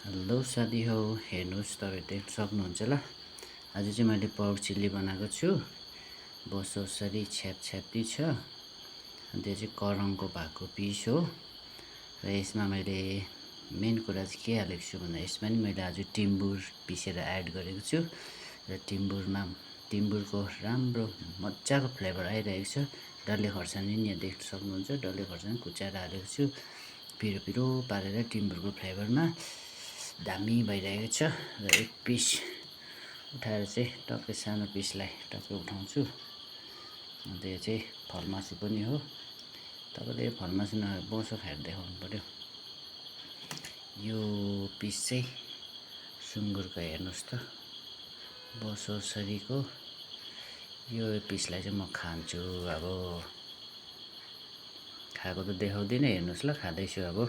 Hello साथी हो, हेर्नुहोस् तपाईँ देख्न सक्नुहुन्छ ल। आज चाहिँ मैले पर्क चिल्ली बनाएको छु। बसोसरी छ्यापछ्याप्ती छ। त्यो चाहिँ करङको भएको पिस हो। र यसमा मैले मेन कुरा चाहिँ के हालेको छु भन्दा यसमा नि मैले आज टिम्बुर पिसेर एड गरेको छु। र टिम्बुरको राम्रो मजाको फ्लेभर आइरहेको छ। डल्ले खोर्सानी नि यहाँ देख्न सक्नुहुन्छ, डल्ले खोर्सानी कुच्याएर हालेको छु। पिरो पिरो पारेर टिम्बुरको फ्लेभरमा दामी भइरहेको छ। र एक पिस उठाएर चाहिँ टक्कै सानो पिसलाई टक्कै उठाउँछु। अन्त यो चाहिँ फर्मासु पनि हो। तपाईँले यो फर्मासु नभए बोसो खाएर देखाउनु पऱ्यो। यो पिस चाहिँ सुँगुरको हेर्नुहोस् त, बोसोसरीको यो पिसलाई चाहिँ म खान्छु। अब खाएको त देखाउँदिनँ, हेर्नुहोस् ल, खाँदैछु अब।